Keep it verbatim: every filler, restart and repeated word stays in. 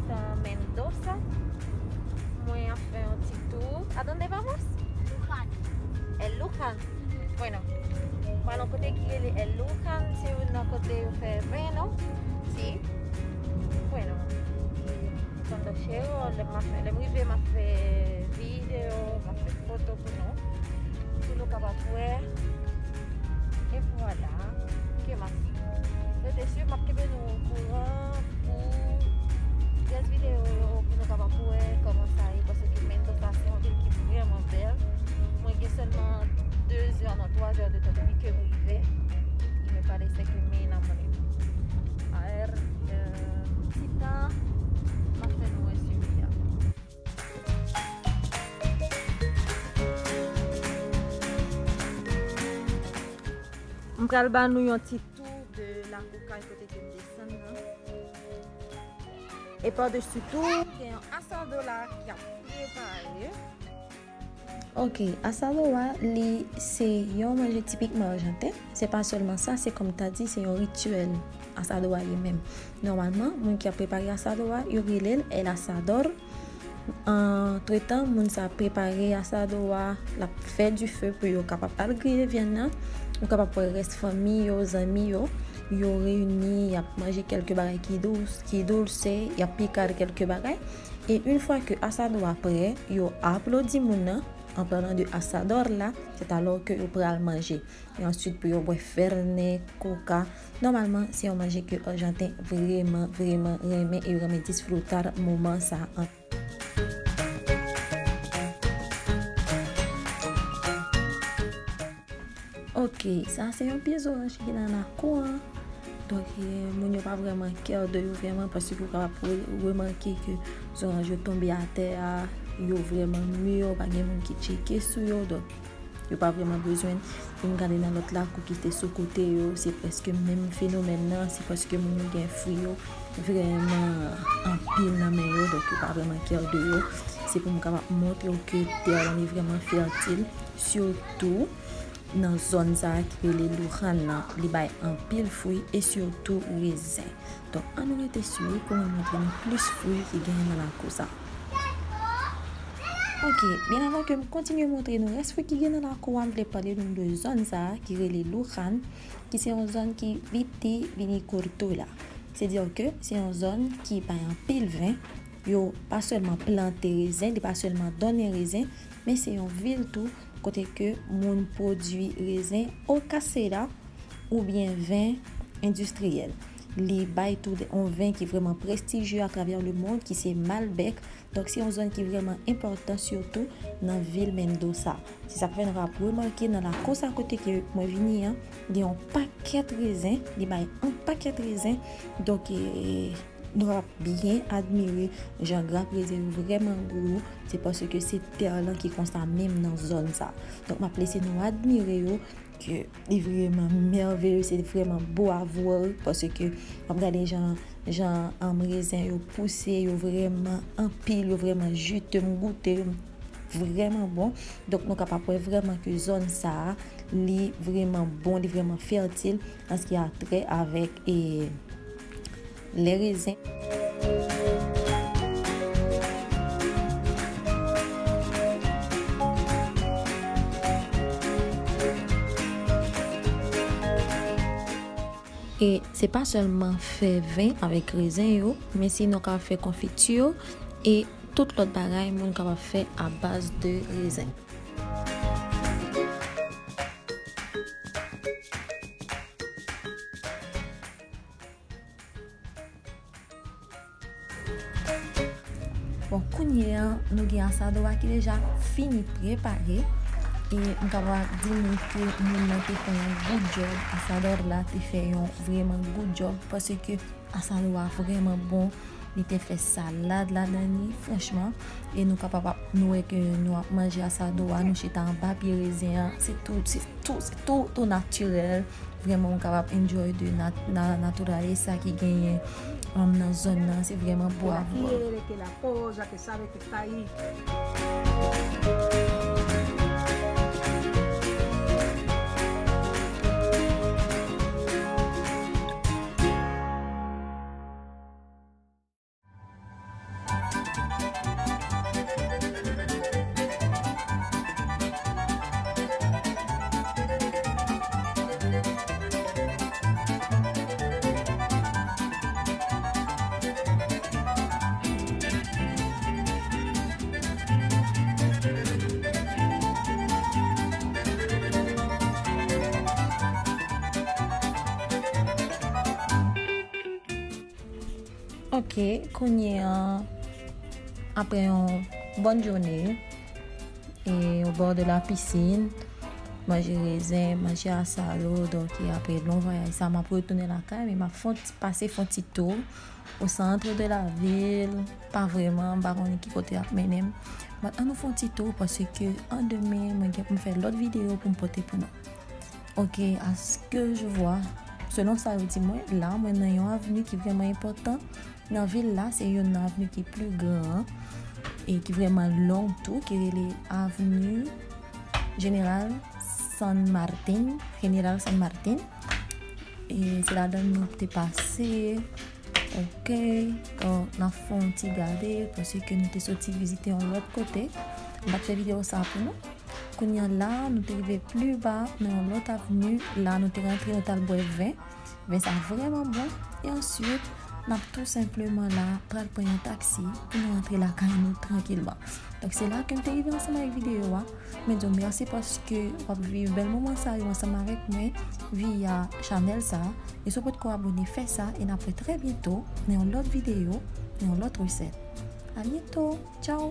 San Mendoza. Mwen ap fè yon ti tou. ¿A dónde vamos? Luján. El Luján. Bueno. Mwen al yon kote ki rele El Luján. Se youn nan kote yo fè ven, non? Si. Bueno. Cuando llego, lè m ap fè, lè m rive, m ap fè videyo, m ap fè foto pou nou. Pou nou kapab wè. E vwala. ¿Qué más? Rete swiv, m ap kenbe nou okouran pou rès videyo yo, pou nou kapab wè kòman sa ye, paske Mendoza se yon vil ki vrèman bèl. Mwen gen sèlman de zè, non, twa zè de tan depi ke m rive. Y me parece que me enamoré. A ver, euh, ti tan, m ap fè nou wè swivi a. M pral ba nou yon ti tou de lakou kay kote ke m desann nan. E pa desi tou, gen yon asado la ki ap prepare. Ok, asado a, li se yon manje tipikman ajanten. Se pa sèlman sa, se kòm ta di, se yon rityèl asado a ye menm. Nòmalman, moun ki ap prepare asado a, yo rele l el asador. Antretan, moun sa ap prepare asado a, l ap fè dife pou yo kapab al griye vyann nan. Ou kapab wè rès fanmi yo, zanmi yo, yo reyini, y ap manje kèlke bagay ki dous, ki doulse, y ap pikal kèlke bagay. E yon fwa ke asado a prè, yo aplodi moun nan, an palan de asador la, se alò ke yo pral manje. E answit pou yo bwè fènè, koka. Nòmalman, se yon manje ke ajanten vrèman, vrèman renmen e yo renmen disfrutar moman sa an. Ok, sa se yon pye zoranj ki nan lakou an. Donk, eh, moun yo pa vrèman care de yo vrèman, paske ou kapab re-, remake ke zoranj yo tonbe atè a, yo vrèman mi, pa gen moun ki tcheke sou yo. Donk, yo pa vrèman bezwen. E m gade nan lòt lakou ki te sou kote yo, se prèske menm fenomèn nan, se paske moun yo gen fwi yo vrèman anpil nan men yo, donk yo pa vrèman care de yo. Se pou m kapab montre w ke tè a li vrèman fètil, sitou nan zòn sa a ki rele Luján nan, li bay anpil fwi e sitou rezen. Donk, ann nou rete swiv pou mwen montre nou plis fwi ki genyen nan lakou sa. Ok, byen avan ke m kontinye montre nou rès fwi ki gen nan lakou a, m vle pale nou de zòn sa a ki rele Luján, ki se yon zòn ki vitivinicultura. Se di ke se yon zòn ki bay anpil ven. Yo pa sèlman plante rezen, li pa sèlman donnen rezen, men se yon vil tou kote ke moun pwodui rezen o casera oubyen ven endistriyèl. Li bay tou de, yon ven ki vrèman prestijye atravè lemonn, ki se Malbec. Donk, se yon zòn ki vrèman enpòtan, sitou nan vil Mendoza. Se sa k fè nou ap remake nan lakou sa kote ke mwen vini an, gen yon pakèt rezen, li bay yon pakèt rezen. Donk, e, nou ap byen admire jan grap rezen yo vrèman gwo. Se paske se tè lan ki konsa menm nan zòn sa. Donk, m ap lese nou admire yo, ke li vrèman mèveye, se vrèman bo a vwè, paske w ap gade jan, jan, um, rezen yo pouse, yo vrèman anpil, yo vrèman jite, m goute yo, vrèman bon. Donk, nou kapab wè vrèman ke zòn sa a, li vrèman bon, li vrèman fètil an ce qui a trait avec, e, les raisins. E se pa sèlman fè ven avèk rezen yo, men sinon ka fè konfiti e tout lòt bagay moun kapab fè a baz de rezen. Bon, kounye a, nou gen asado a ki deja fini prepare. E m kapab di nou ke moun nan te fè yon good job. Asadò la te fè yon vrèman good job, paske asado a vrèman bon. Li te fè salad ladan li, franchman. E nou kapab ap, nou wè ke nou ap manje asado a, nou chita anba pye rezen an. Se tou, se tou, se tou, tou natirèl. Vrèman, ou kapab enjoy de nat-, na-, naturaleza ki genyen, um, nan zòn nan. Se vrèman bo a vwè. Quiere que la cosa, que sabe que está ahí. Ok, kounye a, apre yon bòn jounen, e au bord de la piscine, manje rezen, manje asalo, donk, e apre lon vwayaj sa, m ap retounen lakay, men m ap fè yon ti, pase fè yon ti tou au centre de la ville, pa vrèman, m pa konnen ki kote y ap mennen m. But ann nou fè yon ti tou, paske an demen, mwen gen pou m fè lòt videyo pou m pote pou nou. Ok, à ce que je vois, selon sa yo di mwen, la, mwen nan yon avni ki vrèman enpòtan. Nan vil la, se youn nan avni ki pi gran e ki vrèman long tou, ki rele Avenue Général San Martin, General San Martin. E se ladan nou te pase. Ok, donk, n ap fè yon ti gade, paske nou te soti vizite yon lòt kote. M pa t fè videyo sa pou nou. Kounye a la, nou te rive pi ba nan yon lòt avni. La, nou te rantre, nou t al bwè ven. Ven sa vrèman bon. E answit, n ap tou senpleman la pral pran yon taksi pou nou rantre lakay nou trankilman. Donk, se la ke m te rive ansanm avèk videyo a. Mwen di w mèsi paske w ap viv bèl moman sa yo ansanm avèk mwen via chanèl sa. E si w potko abòne, fè sa e n ap wè trè byento nan yon lòt videyo, nan yon lòt resèt. A byento. Tchao!